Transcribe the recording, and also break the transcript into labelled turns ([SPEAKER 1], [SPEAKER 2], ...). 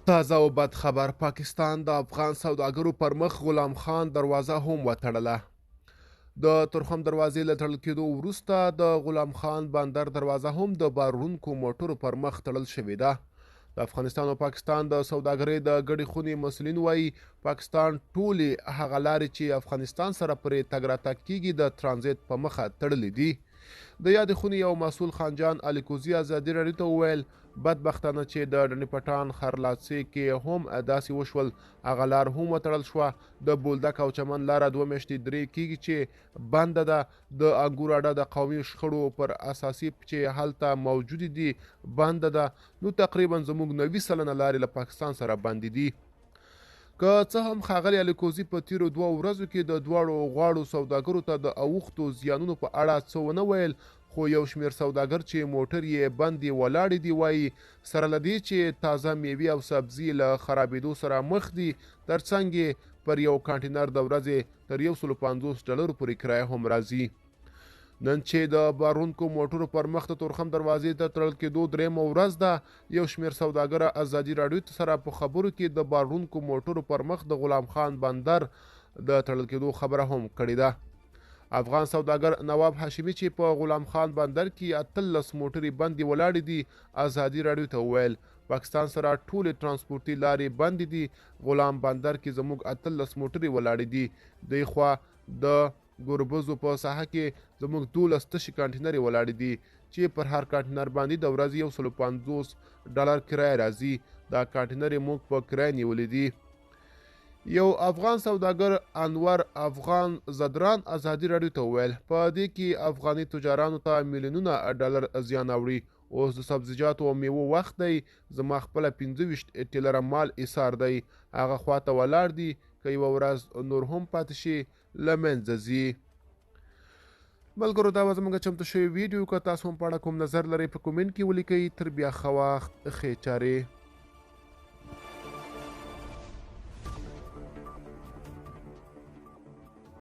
[SPEAKER 1] تازه او بد خبر، پاکستان د افغان سوداګرو پر مخ غلام خان دروازه هم وتړله. د تورخم دروازې له تړل کېدو وروسته د غلام خان بندر دروازه هم د بار وړونکو موټرو پر مخ تړل شوې ده. د افغانستان او پاکستان د سوداګرۍ د ګډې خونې مسؤلین وایي، پاکستان ټولې هغه لارې چې افغانستان سره پرې تګ راتګ کېږي د ترانزیت په مخه تړلې دي. د یادې خونې یو مسؤل خانجان الیکوزي ازادي راډیو ته وویل، بدبختانه چې د ډنډ پټان خرلاڅي کې هم داسې وشول، هغه لار هم وتړل شوه. د بولدک او چمن لاره 2 میاشتې 3 کېږي چې بنده ده. د انګور اډه د قومي شخړو پر اساسي چې هلته موجودې دي بنده ده. نو تقریبا زموږ 90% لارې له پاکستان سره بندې دي. که څه هم ښاغلی الیکوزي په تېرو 2 ورځو کې د دواړو غاړو سوداګرو ته د اوښتو زیانونو په اړه څه ونه ویل، خو یو شمېر سوداګر چې موټر یې بندې ولاړې دي وایي، سره له دې چې تازه میوې او سبزي له خرابېدو سره مخ دي، ترڅنګ یې پر یو کانټینر د ورځې تر $150 پورې کرایه هم راځي. نن چې د باروړونکو موټرو پر مخ د تورخم دروازې د تړل کېدو 3مه ورځ ده، یو شمېر سوداګر ازادي راډیو سره په خبرو کې د باروړونکو موټرو پر مخ د غلام خان بندر د تړل کېدو خبره هم کړې ده. افغان سوداګر نواب هاشمي چې په غلام خان بندر کې 18 موټرې بندې ولاړې دي، ازادي راډیو ته وویل، پاکستان سره ټولې ترانسپورتي لارې بندې دي، غلام بندر کې زموږ 18 موټرې ولاړې دي، دی خوا د ګربزو په ساحه کې زموږ 12 تشې کانټینرې ولاړې دي چې پر هر کانټینر باندې د ورځې $150 کرایه راځي. دا کانټینرې موږ په کرایه نیولې دي. یو افغان سوداګر انور افغان زدران ازادي راډیو ته وویل، په دې کې افغاني تجارانو ته میلیونونه ډالر زیان اوړي. اوس د سبزیجاتو او میوو وخت دی، زما خپله 25 ټیلره مال ایثار دی، هغه خواته ولاړ دي، که یوه ورځ نور هم پاتې شي له منځه ځي. ملګرو، دا وه زموږ چمتو شوې ویډیو. که تاسو هم په اړه کوم نظر لرئ په کومنټ کې ولیکئ. تر بیا ښه وخت، ښې چارې.